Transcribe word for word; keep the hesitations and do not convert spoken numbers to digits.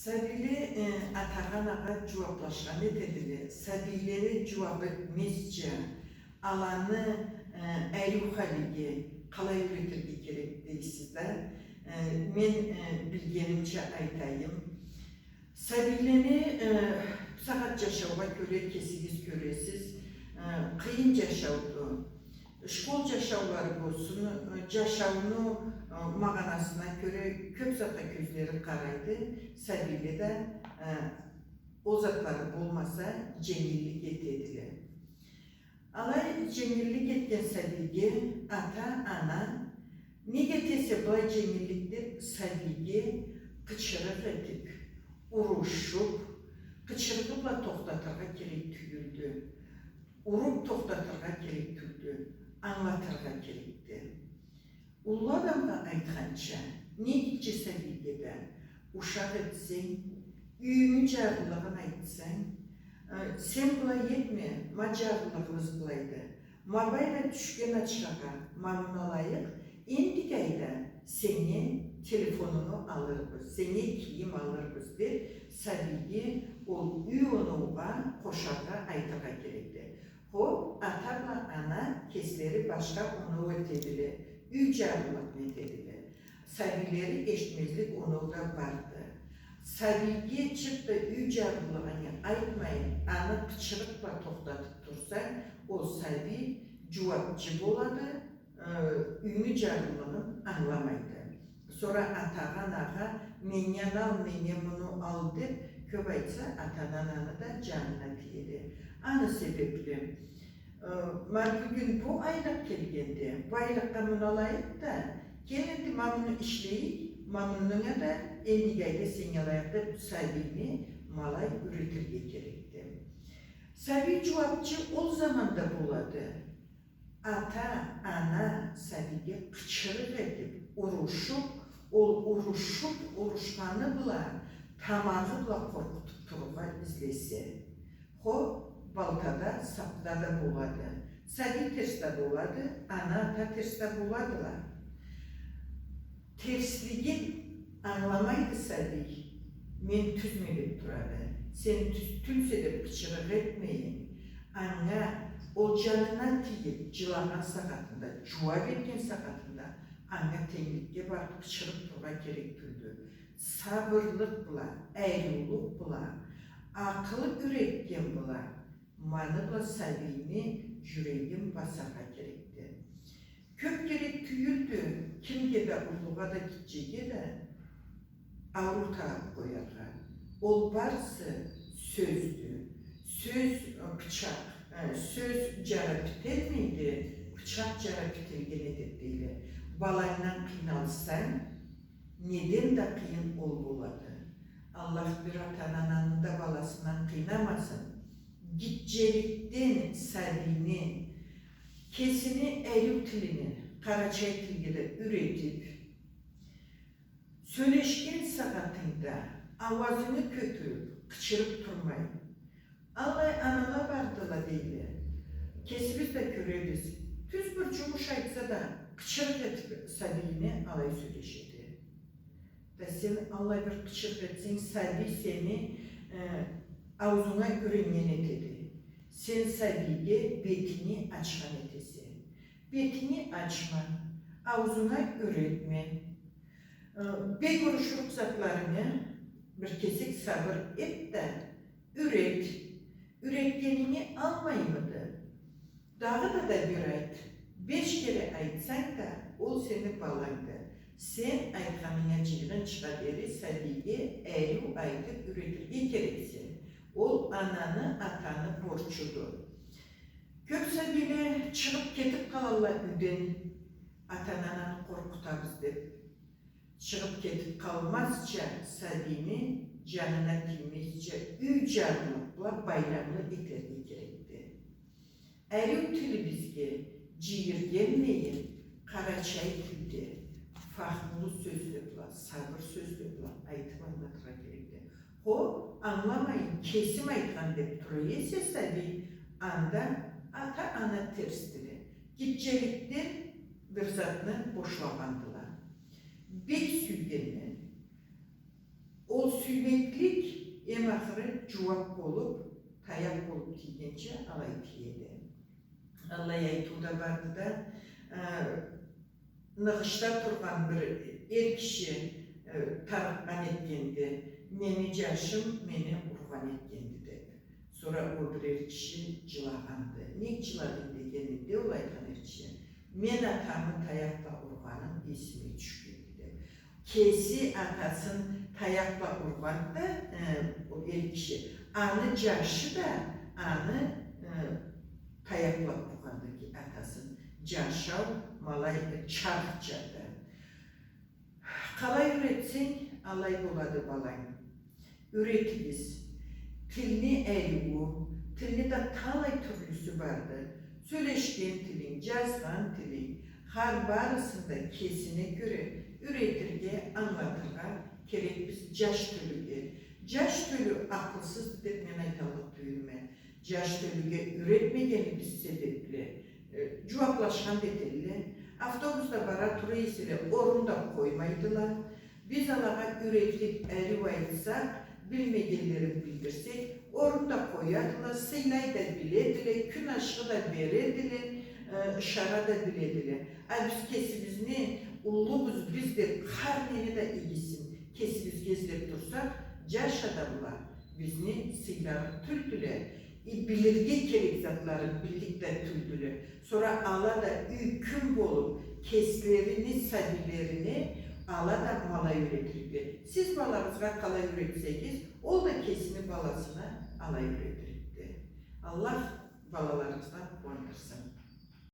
Сабийле, э, атагъа-анагъа джууаблашхан этедиле. Сабийлеге джууаб этмезча, аланы, э, ариу халиге къалай юретирге керек дейсиз да? Э, мен, э, билгенимча айтайым. Сабийлени, э, бусагъат джашаугъа кёре, кесигиз кёресиз, э, къыйын джашауду. Школ джашаулары болсун, э, джашауну, э, магъанасына кёре кёб затха кёзлери къарайды, сабийле да, э, ол затлары болмаса, дженгиллик этедиле. Алай дженгиллик этген сабийге ата, ана, неге этесе былай дженгиллик деб, сабийге къычырыкъ этиб, урушуб, къычырыгъы бла тохтатыргъа керек тюйюлдю. Уруб тохтатыргъа керек тюйюлдю, ангылатыргъа керекди. Уллу адамгъа айтханча, не гитче сабийге да, ушакъ этсенг, юйюнгю джарлылыгъын айтсанг, э, сен былай этме, ма джарлылыгъыбыз былайды. Ма былайда тюшген ачхагъа ма муну алайыкъ, энди айда сеннге телефонунгу алырбыз, сеннге кийим алырбыз, деб, сабийге ол юй оноугъа къошаргъа, айтыргъа керекди. Хо, ата бла ана кеслери башха оноу этедиле, юй джарлылыкъны этедиле. Сабийлери эшитмезлик оноу да барды. Сабийге чырт да юй джарлылыгъынгы айтмайын, аны къычырыкъ бла тохтатыб турсанг, ол сабий джууабчы болады, э, юйню джарлылыгъын ангыламайды. Сора атагъа, анагъа, меннге аны ал, меннге муну ал деб кёб айтса, ата-ананы да джанына тиеди. Аны себебли, э, ма бюгюн бу айлыкъ келгенди, бу айлыкъгъа муну алайыкъ да, кел энди ма муну ишлейик, ма мунунга да энди айда сеннге алайыкъ деб, сабийни ма алай юретирге керекди. Сабий джууабчы ол заманда болады. Ата, ана сабийге къычырыкъ этиб, урушуб, ол урушуб, урушханы бла, тамагъы бла къоркъутуб турургъа излесе. Хо, балтада, сапда да болады. Сабий терс да болады, ана, ата терс да боладыла. Терслигин ангыламайды сабий, мен тюзме деб турады. Сен тюз тюлсе деб къычырыкъ этмейин. Анга ол джанына тийиб, джылагъан сагъатында, джууаб этген сагъатында, анга тенгликге барыб къычырыб турургъа керек тюлдю. Сабырлыкъ бла, ариулукъ бла, акъыл юретген бла, ма аны бла сабийни джюрегин басаргъа керекди. Кёб керек тюйюлдю, кимге да, уллугъа да, гитчеге да ауруу тагъыб къояргъа. Ол барысы сёздю. Сёз, э, бычакъ, э, сёз джара бителмейди, бычакъ джара бителген этеди, дейле. Балангдан къыйналсанг, неден да къыйын ол болады. Аллах бир ата-ананы да баласындан къыйнамасын. Гитчеликден сабийни кесини ариу тилини, къарачай тилге да юретиб, сёлешген сагъатынгда ауазынгы кётюрюб, къычырыб турмай. Аллай анала бардыла, дейле. Кесибиз да кёребиз. Тюз бир джумуш айтса да, къычырыкъ этиб сабийине алай сёлешеди. Да сен аллай бир къычырыкъ этсенг, сабий сени, э, аузунга юреннген этеди. Сен сабийге бетинги ачхан этесе. Бетинги ачма, аузунга юретме. Э, бек урушурукъ затларынгы бир кесек сабыр эт да, юрет. Юретгенинги алмаймыды? Дагъыда да бир айт. Беш кере айтсанг да, ол сени балангды. Сен айтханынга джыйгъынчыгъа дери сабийге ариу айтыб юретирге керексе. Ол ананы, атаны борчуду. Кёб сабийле чыгъыб кетиб къалалла юйден, ата-ананы къоркъутабыз деб. Чыгъыб кетиб къалмазча, сабийни джанына тиймезча, юй джарлылыкъ бла байламлы этерге керекди. Ариу тилибизге джийиргенмейин, къарачай тилде, фахмулу сёзле бла, сабыр сёзле бла айтыб ангылатыргъа керекди. Хо, ангыламайын, кесим айтхан деб тура эсе сабий, анда ата-ана терсдиле. Гитчеликден бир затны бошлагъандыла. Бек сюйгенден. Ол сюймек Ахыры джууаб болуб, таякъ болуб тийгенча алай тиеди. Аллай айтыу да барды да, э, ныгъышда тургъан бир эр киши, э, тарыкъгъан этгенди, мени джашым мени ургъан этгенди деб. Сора ол бир эр киши джылагъанды. Нек джыладынг дегенинде, ол айтхан эр киши, мен атамы таякъ бла ургъаным эсиме тюшгенди деб. Кеси атасын таякъ бла ургъанды да, э, ол эр киши. Аны джашы да аны, э, таякъ бла ургъанды ки, атасын. Джашау ма алай, э, чархчады. Къалай юретсенг, алай болады, балайым. Юретигиз. Тилни ариуу, тилни да талай тюрлюсю барды. Сёлешген тилинг, джазгъан тилинг, хар барысын да кесине кёре юретирге, ангылатыргъа керекбиз джаш тёлюге. Джаш тёлю акъылсызды деб мен айталлыкъ тюйюлме. Джаш тёлюге юретмегенибиз себебли, э, джууаблашхан да этелле. Автобусда бара тура эселе, орун да къоймайдыла. Биз алагъа юретиб, ариу айтсакъ, билмегенлерин билдирсек, орун да къоядыла, сыйлай да биледиле, кюн ашхы да бередиле, э, ышара да биледиле. А биз кесибизни уллубуз биз деб, хар нени да игисин кесибизге излеб турсакъ, джаш адамла бизни сыйларыкъ тюлдюле, и билирге керек затларын биллик да тюлдюле. Сора ала да юй-кюн болуб, кеслерини сабийлерине ала да ма алай юретирикди. Сиз балагъызгъа къалай юретсегиз, ол да кесини баласына алай юретирикди. Аллах балаларыгъызгъа къууандырсын.